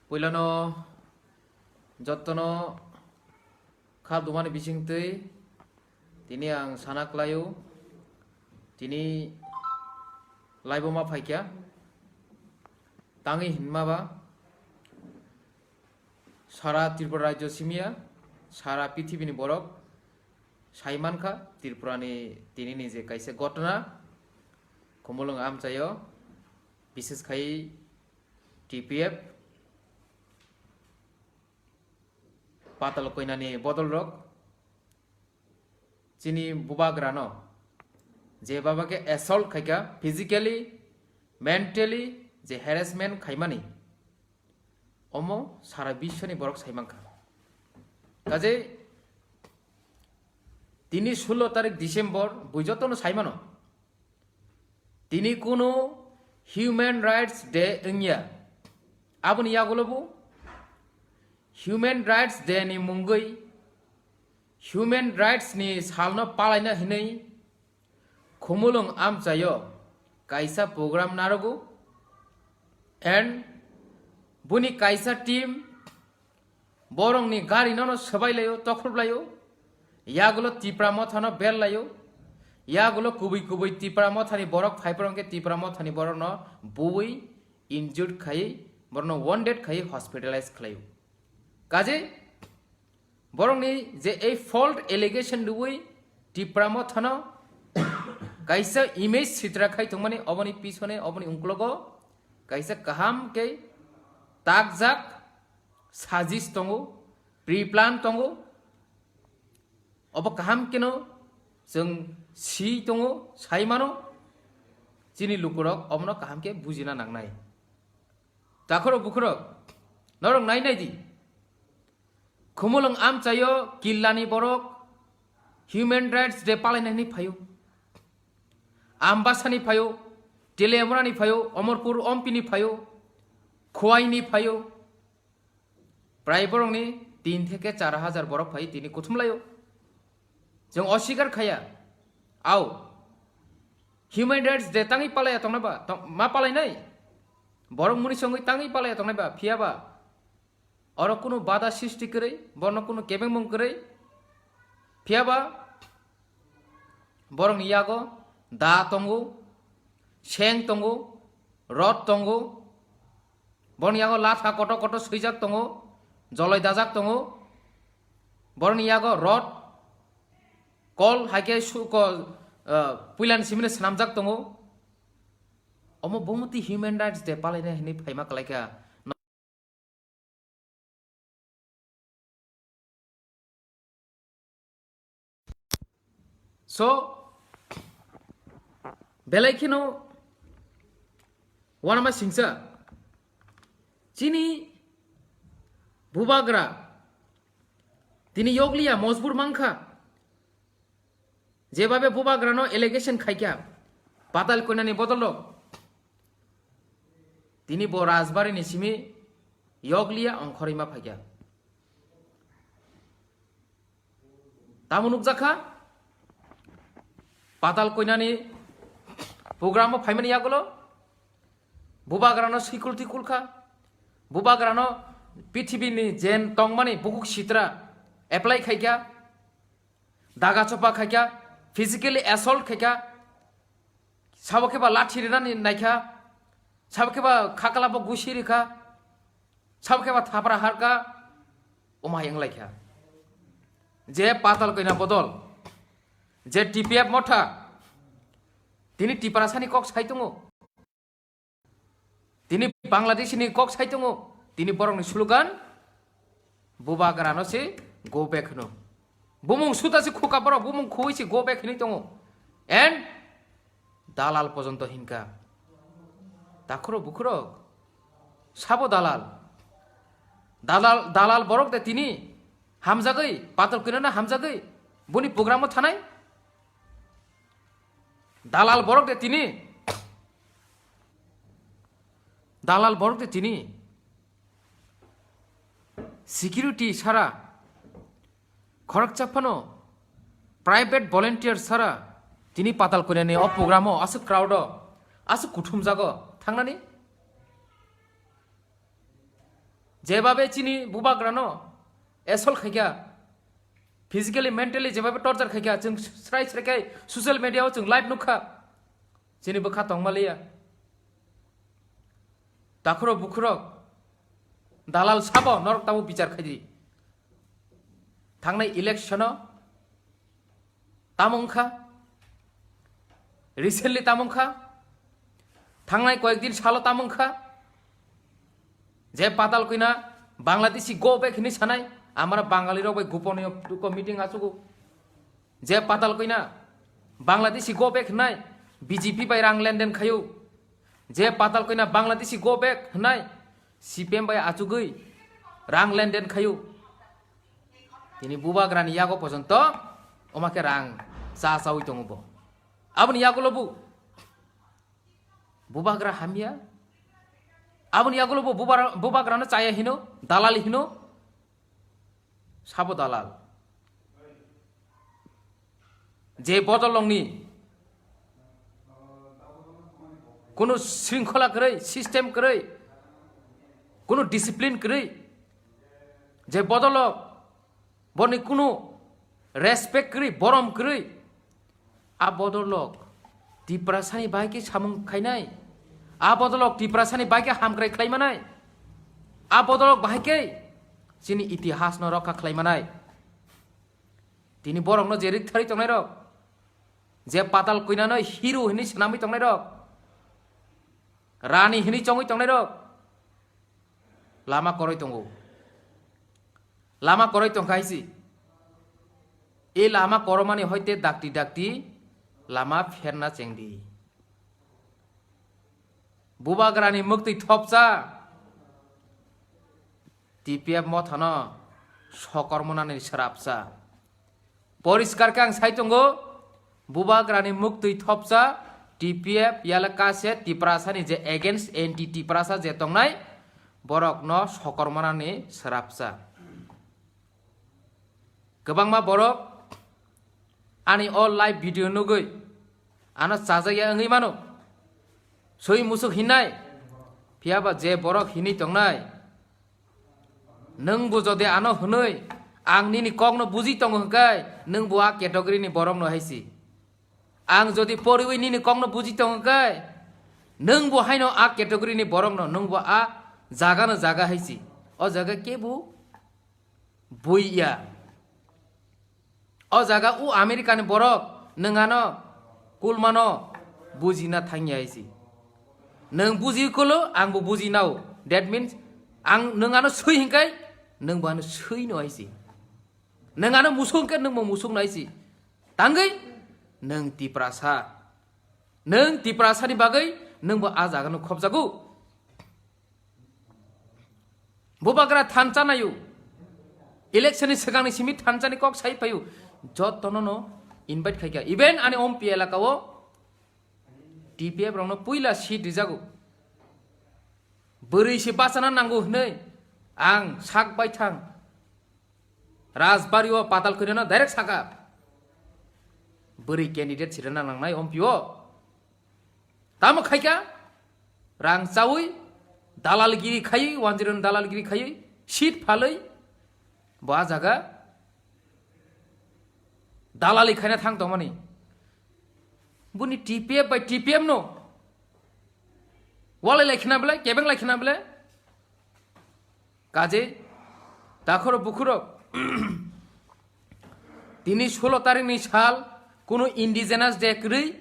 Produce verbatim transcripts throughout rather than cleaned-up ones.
Puilano jottono kha dumani bisingtwi tini ang sana klaio, tini laibo ma phaikya tangwi hinma ba sara Tripura rajyo simiya sara pithibini borok sai mankha Tripurani tinini je kaisa gotna Khumulwng amchaio, bises khai T P F Patal Koinani bodol rok chini bubagrano je baba khe assault khaikha, physically, mentally je harassment khaimani, omo sara biswni borok sai mankha. Kaje tini sullo tarik December bui jotono sai mano. Tini kunu Human Rights Day wngya. Aboni yagulo bo Human Rights Day ni mungwi Human Rights ni salno palaina hinwi Khumulwng amchaio kaisa program narogo and buni kaisa team borokni gari nono swbai laio, tokhrup laio. Yagulo Tipra Mothano bel laio. Yagulo kubui kubui Tipra Mothani borok phaiphuru hwnkhe Tipra Mothani borokno buwi injured khai, borokno wounded khai hospitalize khlaio. Kaje borokni je ei fault allegation rwui Tipra Mothano kaisa image sitra khai tongmani, oboni pisone, oboni ungklogo kaisa kaham khe takjak sajis tongo, pre-plan tongo. Obo kaham keno chwng si tongo, sai mano, chini lukurok omono kaham khe bujina nangnai. Takhorok bukhorok, norok nai nai di. Khumulwng amchaio Killani borok Human Rights Day palaina hinwi phaio. Ambasani phaio, Teliamurani phaio, Omorpur Ompini phaio, Khwaini phaio. Prai borokni tin theke char hajar borok phai tini kuthum laio. Chwng oswikar khaya. Au. Human Rights Day tangwi palaiya tongnai ba? Tong-, ma palainai? Borok muni songwi tangwi palaiya tongnai ba? Phiya ba? Oro kunu bada srishti kwrwi, borno kunu kebengmung kwrwi. Phiya ba? Borokni yago da tongo, seng tongo, rot tongo. Borokni yago latha kotor kotor swijak tongo, joloi dajak tongo. Borokni yago rot, kol hai khe su-, ko, ah, puilani simino swnamjak tongo. Omo bumti Human Rights Day palaina hinwi phaima kwlaikha. So, belai kheno uanama singcha chini bubagra tini yokliya mojbur mankha. Jebabe bubagrano allegation khaikha, Patal Koinani bodolo tini bo Rajbari ni simi yokliya ongkhorwi ma phaikha. Tamo nukjakha, Patal Koinani program o phaimani yagulo bubagrano sikul tikul kha, bubagrano pithibini jen tongmani bukuk sitra apply khaikha. Daga chopa khaikha, physically assault khaikha, sabo khe ba lathi rinani naikha, sabo khe ba khakla bo gusi rikha, sabo khe ba thapra harkha, omai wnglaikha. Je Patal Koina bodol, je T P F motha, tini Tiprasani kok sai tongo. Tini Bangladesh ni kok sai tongo, tini borok ni slogan, bubagra no se go back hwno. Bumung suta se khuka borok, bumung khui se go back hinwi tongo. And dalal pojonto hinka. Takhurok bukhurok, sabo dalal. Dalal, dalal borok de tini hamjagwi, Patal Koinano hamjagwi, boni program o thanai. Dalal borok de tini, dalal borok de tini security sara khoroksa phano private volunteer sara tini Patal Koinani o program o aswk crowd o aswk kuthumjago thangnani. Jebabe chini bubagrano assault khaikha, physically, mentally jebabe torture khaikha, chwng srai srai khai social media o chwng live nukha, chini bwkha tongmaliya. Takhurok bukhurok, dalal sabo norok tabo bichar khaidi. Thangnai election o tamo wngkha, recently tamo wngkha, thangnai koyekdin salo tamo wngkha, je Patal Kwina Bangladeshi go back hinwi sanai, amara Bangali rok bai goponiyo meeting achugo. Je Patal Kwina Bangladeshi go back hinai B J P bai rang lenden khayu. Je Patal Kwina Bangladeshi go back hinai C P M bai achugwi rang lenden khayu. Tini bubagrani yago pojonto omake rang cha chawi tongo bo. Aboni yagulo bu bubagra hamya. Aboni yagulo bu bubar-, bubagrano chaya hino, dalali hino. Sabo dalal. Je bodolongni kunu shringkhola kwrwi, system kwrwi, kunu discipline kwrwi, je bodolok boni kunu respect kwrwi, borom kwrwi, a bodolok Tiprasani bai khe samung khainai, a bodolok Tiprasani bai khe hamkrai khlaimanai, a bodolok bahai khe chini itihasno rokha khlaimanai. Tini borokno je rik tharwi tongnairok, je Patal Kwinano hero hinwi swnamwi tongnairok, rani hinwi chongwi tongnairok, lama koroi tongo. Lama koroi tongkha hai si. E lama koromani hoite dakti dakti lama pherna chengdi. Bubagrani muktwi thopsa, T P F mothano sokormonani srapsa. Poriskar khe ang sai tongo, bubagrani muktwi thopsa, T P F yala kase Tiprasani je against anti Tiprasa je tongnai, borokno sokormonani srapsa. Kwbangma borok ani o live video nugwi ano chajakya wngwi mano. Swi musuk hinnai, phiyaba je borok hinwi tongnai, nwngbo jodi ano hwnwi ang nini kokno buji tongo hwnkhe, nwngbo a category ni borokno hai si. Ang jodi poriwi nini kokno buji tongo hwnkhe, nwngbo haino a category ni borokno, nwngbo a jagano jaga hai si. O jaga kebo bui ya. O jaga o America ni borok nwng ano kulmano bujina thangya hai si. Nwng buji kulo, ang bo buji nao. That means ang nwng ano swi hwnkhe, nwng bo ano swi no hai si. Nwng ano musuk hwnkhe, nwng bo musuk no hai si. Tangwi nwng Tiprasa. Nwng Tiprasani bagwi nwng bo a jaga no khopjago. Bubagra thansa nayo. Election ni swkang ni simi thansa ni kok sai payo. Jotono no invite khaikha. Even ani ompi elaka o T P F rokno puila seat rijago. Bwrwi se bachana nango hwnwi ang sak baithang Rajbari o Patal Kwinano direct saka. Bwrwi candidate sirana nangnai ompi o. Tamo khaikha, rang chawi, dalalgiri khaiwi, wanjirano dalalgiri khaiwi, seat phalwi, bo a jaga dalali khaina thang tongmani. Buni T P F bai T P M no walai lai khna bele, kebeng lai khna bele. Kaje, takhoro bukhuro, tini solo tarikh ni sal, kunu indigenous day kwrwi,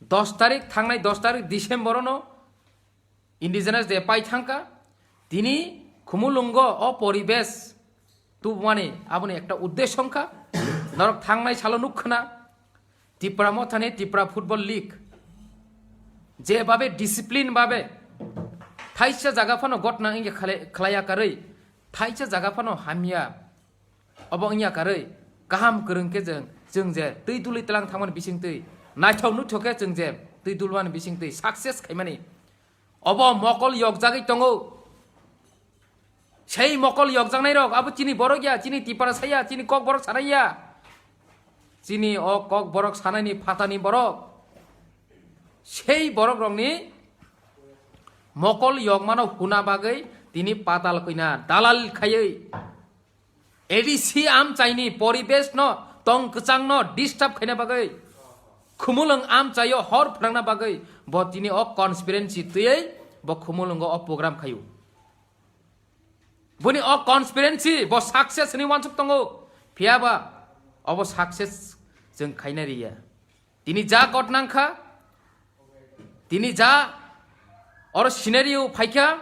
dos tarikh, thangnai dos tarikh December no Indigenous Day pai thangkha. Tini Khumulwngo o poribesh tubumani aboni ekta uddesho wngkha. Norok thangnai salo nukkhwna Tipra Mothani Tipra Football League jebabe discipline babe thaisa jaga phano gotna wngya khlai-, khlaiya karwi, thaisa jaga phano hamya. Obo wngya karwi kaham kwrwng khe chwng, chwng je twi dulwi tlang thangmani bisingtwi, naithok nuthok khe chwng je twi dulmani bisingtwi success khaimani. Obo mokol yokjagwi tongo. Sei mokol yokjaknairok abo chini borok ya, chini Tiprasa ya, chini kokborok sanai ya. Chini o kokborok sanaini phatani borok. Sei borokrokni Mokol yokmano huna bagwi tini Patal Koina dalal khaiwi A D C amchaini poribesh no tong kwchang no disturb khaina bagwi, Khumulwng amchaio hor phrangna bagwi bo tini o conspiracy twiwi bo Khumulwngo o program khaio. Boni o conspiracy bo success hwnwi uansuk tongo, phiya ba obo success chwng khaina riya. Tini ja kot nangkha, tini ja oro scenario phaikha,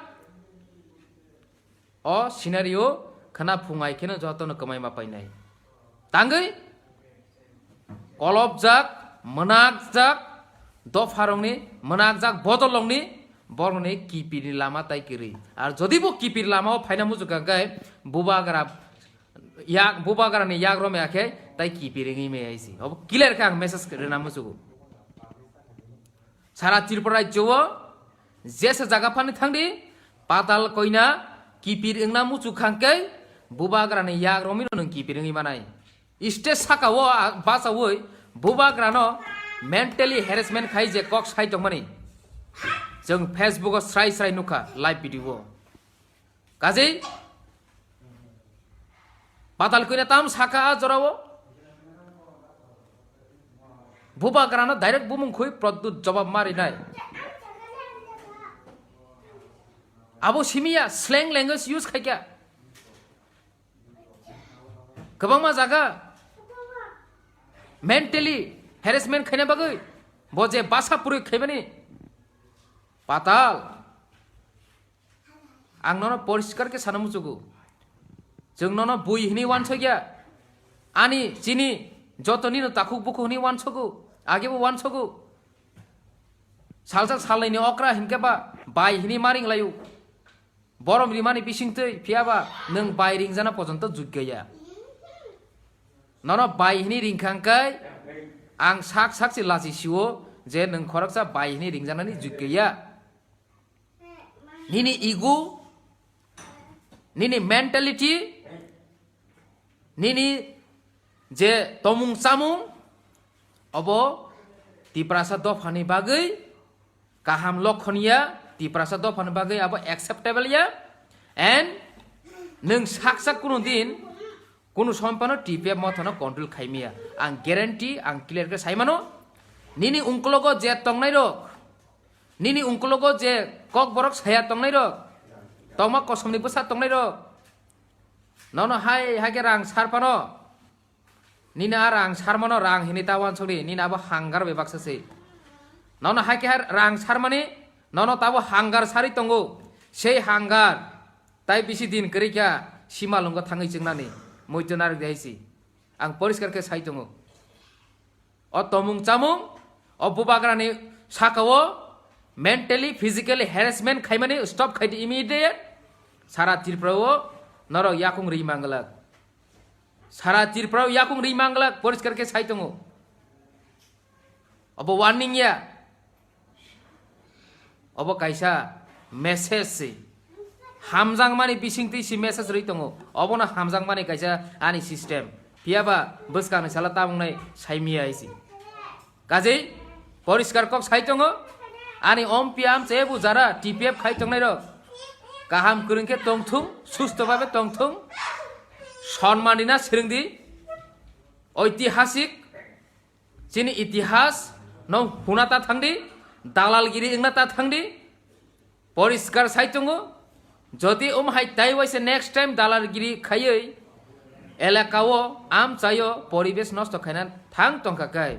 o scenario khna phungai kheno jotono kwmai ma painai. Tangwi kolopjak, mwnakjak, dopharokni mwnakjak bodolrokni borokni kipirni lama tai kwrwi. Ar jodi bo kipir lamao phaina muchukha khe bubagra yak, bubagrani yak romya khe tai kipir wngwi maya si. Obo clear khe ang message rwna muchugo. Sara Tripura rajyo o jesa jaga phani thangdi, Patal Koina kipir wngna muchuk khangkhe bubagrani yak romino nwng kipir wngwi manai. Stage saka o, ah, bachaui bubagrano mentally harassment khai je kok sai tongmani. Chwng Facebook o srai srai nukha live video o. Kaje Patal Koina tam saka a jorao. Bubagrano direct bumung khui Pradyut jobab marinai. Abo simiya slang language use khaikha. Kwbangma jaga mentally harassment khaina bagwi bo je basa purui khaimani Patal. Ang nono poriskar khe sana muchugo. Chwng nono bui hwnwi uansukya. Ani chini joto nino takhuk bukhuk hwnwi uansugo. Agebo uansugo. Salsa salnaini okra hinkhe ba bai hwnwi ma ringlaio. Borom rimani bisingtwi phiya ba nwng bai ringjana pojonto jugya ya. Nono bai hwnwi ringkhangkhe ang sak sak se lachi sio je nwng khoroksa bai hwnwi ringjanani jugya ya. Nini ego, nini mentality, nini je tomung chamung, obo Tiprasa dophani bagwi kaham lokhon ya, Tiprasa dophani bagwi abo acceptable ya, and nwng sak sak kunu din kunu sompano T P F mothano control khaimaya. Ang guarantee, ang clear khe saimano, nini ungkologo je tongnairok, nini ungkologo je kokborok saya tongnairok, tongma kosomni bwsa tongnairok, nono hai hai khe rang sarpano, nini a rang sarmano rang hini ta uansukdi, nini abo hangar bai baksa se. Nono hai khe hai rang sarmani, nono tabo hangar sari tongo, sei hangar tai bisi din kwrwi kha sima lungo thangwi chwngnani, muitu narwk de hai si. Ang poriskar khe sai tongo. O tomung chamung, o bubagrani saka o mentally, physically harassment khaimani stop khaidi immediate. Sara Tripura o norok yakung ri manglak. Sara Tripura o yakung ri manglak, poriskar khe sai tongo. Obo warning ya. Obo kaisa message se. Hamjakmani bisingtwi se message rwi tongo. Obono hamjakmani kaisa ani system. Phiya ba bwskangni salo tamungnai saimiya hai se. Kajei poriskar kok sai tongo. Ani ompi amchai bo jara T P F khai tongnairok kaham kwrwng khe tongthung, susto babe tongthung. Sonman rina swrwngdi. Oitihasik chini itihas no huna ta thangdi, dalalgiri wngna ta thangdi. Poriskar sai tongo, jodi um hai tai waisa next time dalalgiri khaiwi elaka o amchaio poribesh nosto khaina thang tongkha khe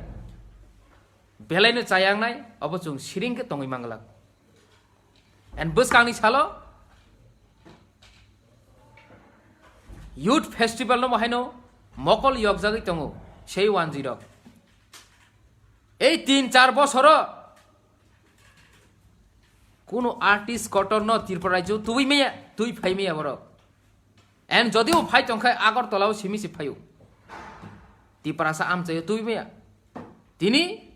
belaino chayangnai, obo chwng siring khe tongwi manglak. And bwskangni salo youth festival no bahaino mokol yokjagwi tongo sei wanjwi rok. Ei tin char bosoro kunu artist kotor no Tripura rajyo tubui maya, tui phai maya borok. And jodi o phai tongkhai Agartala o simi si phaio. Tiprasa amchaio tubui maya. Tini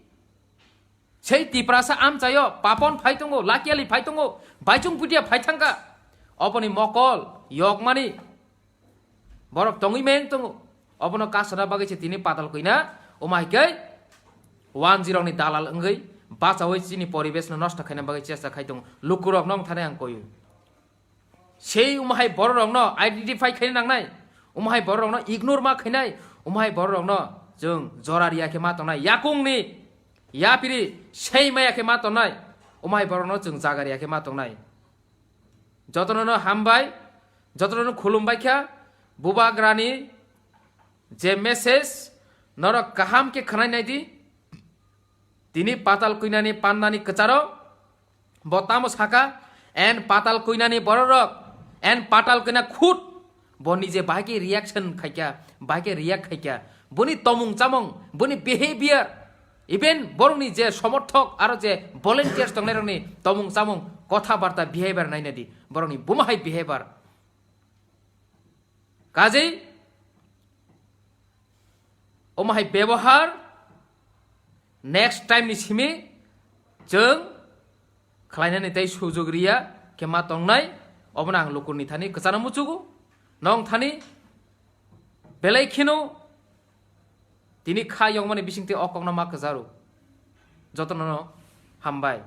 sei Tiprasa amchaio Papon phai tongo, Lakiali phai tongo, Baichung Putia phai thangkha. Oboni mokol yokmani borok tongwi meng tongo. Obono kasana bagwi se tini Patal Koina, omo hai khe wanjwi rokni dalal wngwi bachawi chini poribesh no nosto khaina bagwi chesta khai tongo. Lukurok no wng thani ang koyu. Sei umahai bororokno identify khaina nangnai, umahai bororokno ignore ma khainai, umahai bororokno chwng jora riya khe ma tongnai, yakungni yapiri sei maya khe ma tongnai, umahai borokno chwng jaga riya khe ma tongnai. Jotono no hambai, jotono no khulumbai kha, bubagrani je message norok kaham khe khwnai nai di. Tini patal kuinani pannani kwcharo bo tamo saka, en patal kuinani bororok, en patal kuina khut bo nije bahai khe reaction khaikha, bahai khe react khaikha, boni tomung chamung, boni behavior, even borokni je somorthok aro je volunteers tongnairokni tomung chamung, kotha barta, behavior naina di, borokni bumahai behavior. Kajei omo hai bebohar next time ni simi chwng khlainani tei sujug riya khe ma tongnai, obono ang lukurni thani kwcharo muchugo. Nong thani belai kheno tini kha yongmani bisingtwi o kokno ma kwcharo. Jotono no hambai.